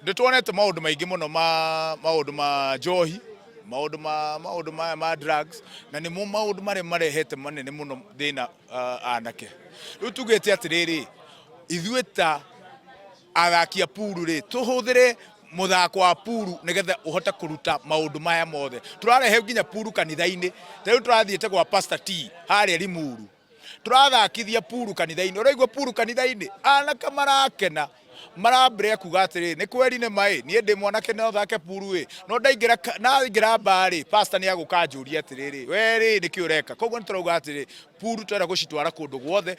Nĩ tuonete maũndũ maingĩ mũno ma maũndũ ma njohi, maũndũ ma maũndũ maya ma drugs, na nĩmo maũndũ marĩa marehete manene mũno thĩna anake. Rĩu tugĩte atĩrĩrĩ, ithuĩ ta athaki a puru rĩ, tũhũthĩre mũthako wa puru nĩgetha ũhote kũruta maũndũ maya mothe. Tũrarehe nginya puru kanitha-inĩ. Ta rĩu tũrathiĩte gwa Pastor T harĩa Limuru. Tũrathakithia puru kanitha-inĩ. Ũraigua puru kanitha-inĩ? Anake marakena. Marambĩrĩria kuga atĩrĩ, nĩ kweri nĩ maĩ, niĩ ndĩ mwanake no thake puru ĩ. No ndaingĩra ndaingĩra bar rĩ, pastor nĩ agũka anjũrie atĩrĩrĩ, we rĩ nĩkĩ ũreka? Koguo nĩ tũrauga atĩrĩ, puru tũrenda gũcitwara kũndũ guothe.